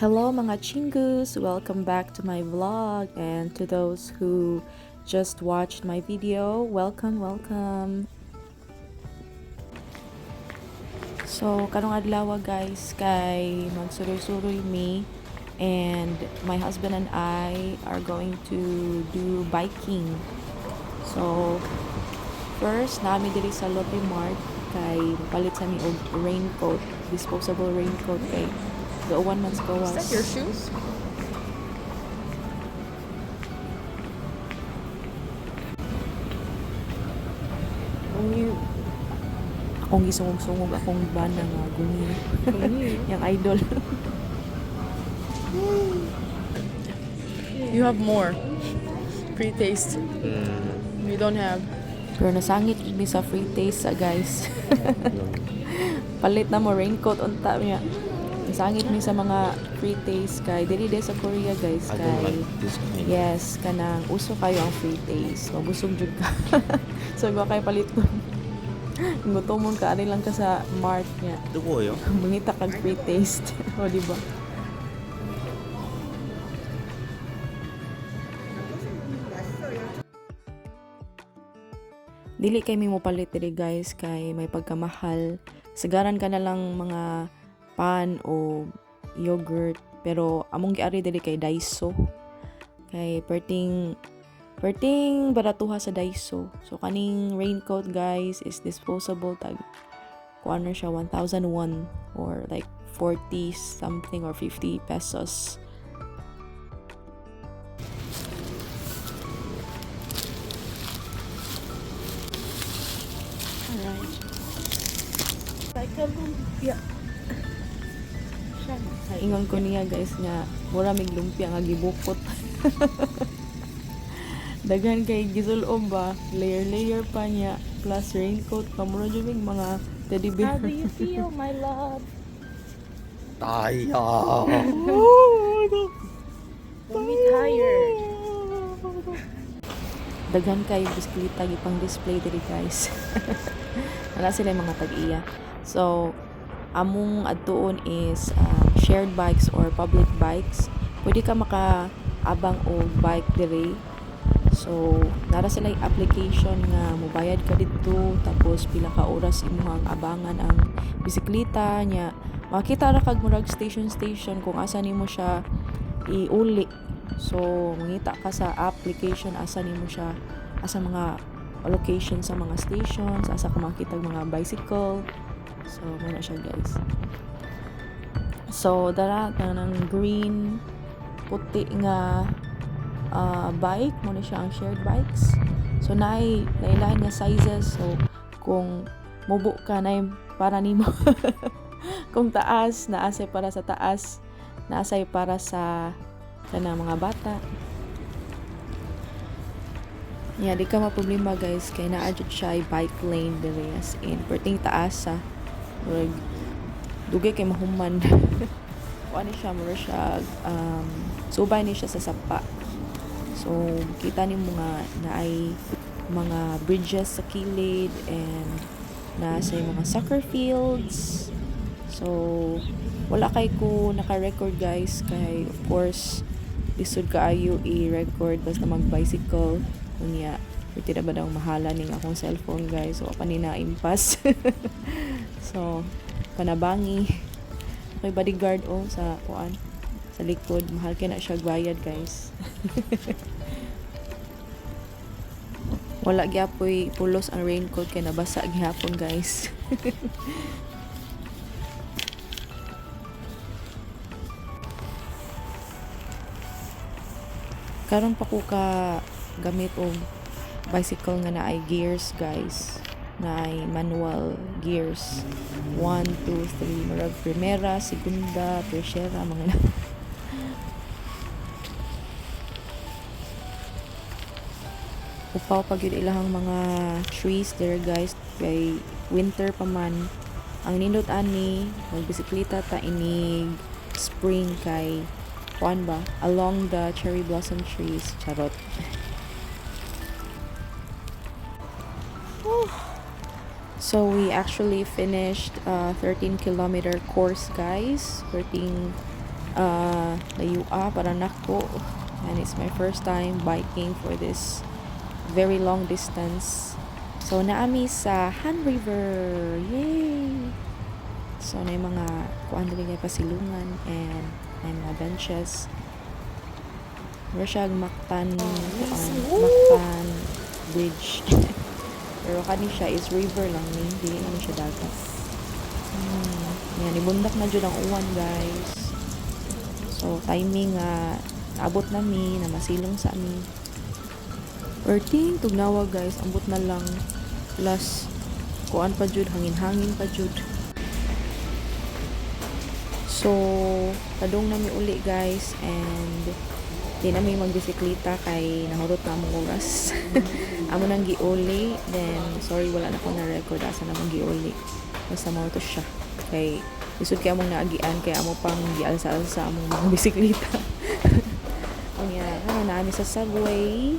Hello, mga chingus! Welcome back to my vlog, and to those who just watched my video, welcome, welcome! So, karong adlaw, guys, kay magsuroy-suroy me and my husband and I are going to do biking. So, first, naa mi diri sa Lotte Mart kay palit sa mi og raincoat, disposable raincoat kay gauwan man sa gawas. Is that your shoes? Kung akong gisungog-sungog akong bana nga gungi. Yang idol. You have more pre-taste. We don't have. Pero nasangit jud mi sa free taste sa, guys. Palit na mo raincoat unta niya. Nasangit mi sa mga free taste kay dili sa Korea, guys, I don't kay like this kind. Yes, kanang uso kayo ang free taste. Mabusog jud ka. So wa kay palit nun. Gutomon ka, ari lang ka sa mart niya. 뜨거워요? Mangita kag free taste. O, di ba? Dili kay mi mopalit diri, guys, kay may pagkamahal. Sagaran ka na lang mga pan o yogurt, pero among giari diri kay Daiso. Kay perting perting baratuha sa Daiso. So kaning raincoat, guys, is disposable, tag kuan na siya 1,001 or like 40 something or 50 pesos. Alright. Like a lumpia. Ingon ko niya, guys, nga mura mig lumpia nga gibukot. Daghan kay gisulob ba, layer layer pa niya plus raincoat pa, mura jud mig mga teddy bear. How do you feel, my love? 나야. Don't be tired. Daghan kay bisikleta gipang display diri, guys. Wala sila yung mga tag-iya. So among adtuon is shared bikes or public bikes. Pwede ka makaabang og bike diri. So nara sila yung application nga mobayad ka didto, tapos pila ka oras imuhang abangan ang bisikleta niya. Makita ra kag murag station station kung asa nimo siya iuli. So mangita ka sa application asa nimo siya, asa mga location sa mga stations, asa ka makita og mga bicycle. So mao na siya, guys. So dara ng green puti nga bike mo na siya ang shared bikes. So naay lain nga sizes, so kung mubo ka, naay para nimo. Kung taas, naasay para sa taas, naasay para sa kanang mga bata. Yeah, di ka maproblema, guys, kay naa jud siya ay bike lane diri, as in perting taas sa murag dugay kay mahuman. Kuan ni siya, mura siya subay ni siya sa sapa. So kita nimo nga naay mga bridges sa kilid and naa sa mga soccer fields. So wala kay ko naka-record, guys, kay of course lisod kaayo i-record basta mag-bicycle. Unya pwede na ba daw mahala ning akong cellphone, guys, so pa ni na-impas. So panabangi okay bodyguard oh sa kuan sa likod. Mahal kay na siya bayad, guys. Wala gyapoy pulos ang raincoat kay nabasa gihapon, guys. Karon pa ko ka gamit og bicycle nga naay gears, guys, naay manual gears, 1, 2, 3, murag primera, segunda, tercera, mga na. Upaw pa gyud ilahang mga trees there, guys, kay winter pa man. Ang nindot ani magbisikleta ta inig spring kay kuan ba, along the cherry blossom trees, charot. So we actually finished a 13-kilometer course, guys. 13 Layua para nako, and it's my first time biking for this very long distance. So naami sa Han River. Yay! So na mga kuan diri kay pasilungan and may mga benches. Mura siya Mactan kuan, Mactan Bridge. Pero kani siya is river lang ni, dili naman siya dagat. Yan, ibundak na jud ang uwan, guys. So timing nga naabot na mi, na masilong sa mi. Perting tugnawa, guys, ambot na lang, plus kuan pa jud, hangin-hangin pa jud. So, padung nami uli, guys, and di nami magbisikleta kay nahurot na among oras. Amo nang giuli, then sorry, wala na ko na record asa namong giuli. Basta mao to siya. Kay lisod kay among naagian kay amo pang gialsa-alsa among mga bisikleta. Unya, ano naami sa subway.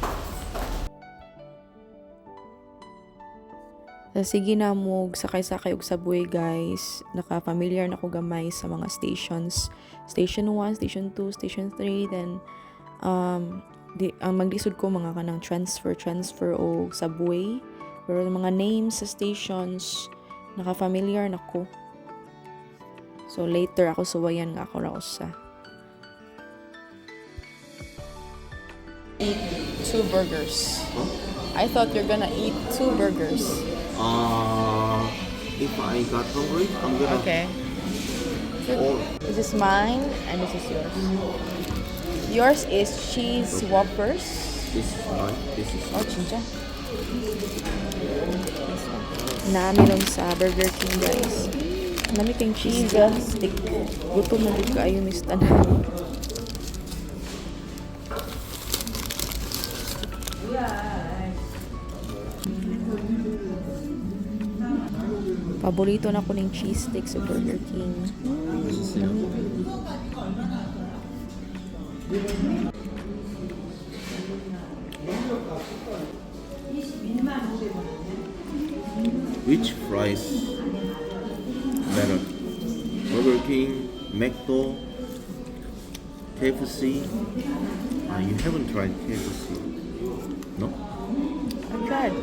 Sa sige na mo sakay-sakay og subway, guys. Naka-familiar na ko gamay sa mga stations. Station 1, Station 2, Station 3, then di ang maglisod ko mga kanang transfer transfer o subway. Pero mga names sa stations, naka-familiar na ko. So later ako suwayan nga ako ra usa. Eat two burgers. Huh? I thought you're gonna eat two burgers. If I got hungry, I'm gonna. Okay. Or This is mine and this is yours. Yours is cheese whoppers. This is mine. This is. Oh, 진짜? Naami ron sa Burger King, guys. Nami kayong cheese stick. Gutom na jud kaayo mis tanan. Paborito na ko ning cheese stick sa Burger King. This is yours. Which fries better? Burger King, McDo, KFC? Ah, you haven't tried KFC. No? I tried.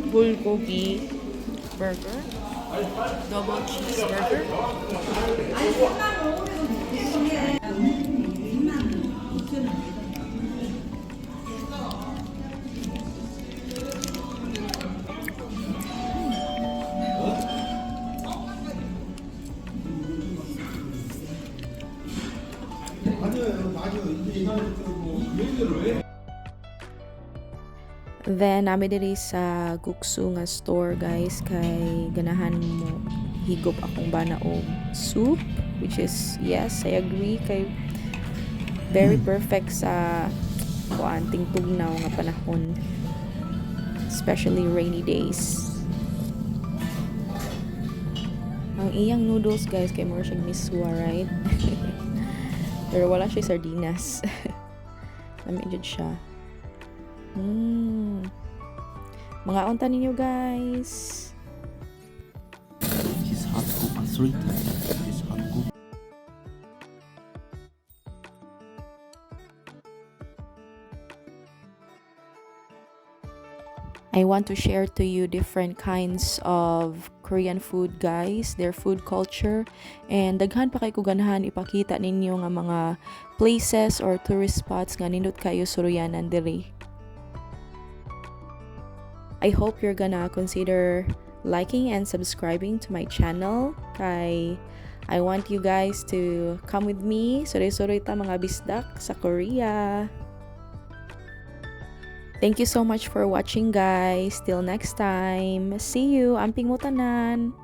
Bulgogi burger. Double cheeseburger. Then, nami diri sa guksu nga store, guys, kay ganahan mo higop akong bana og soup, which is, yes, I agree, kay very perfect sa kuan, tingtugnaw nga panahon, especially rainy days. Ang iyang noodles, guys, kay mura siyang miswa, right? Pero wala siya sardinas. Lami jud siya. Mga unta ninyo, guys. She's hot cook three times. She's hot cook. I want to share to you different kinds of Korean food, guys, their food culture, and daghan pa kay ko ganahan ipakita ninyo nga mga places or tourist spots nga nindot kayo suruyanan diri. I hope you're gonna consider liking and subscribing to my channel kay I want you guys to come with me. Suroy-suroy ta, mga bisdak, sa Korea. Thank you so much for watching, guys. Till next time. See you. Amping mo tanan.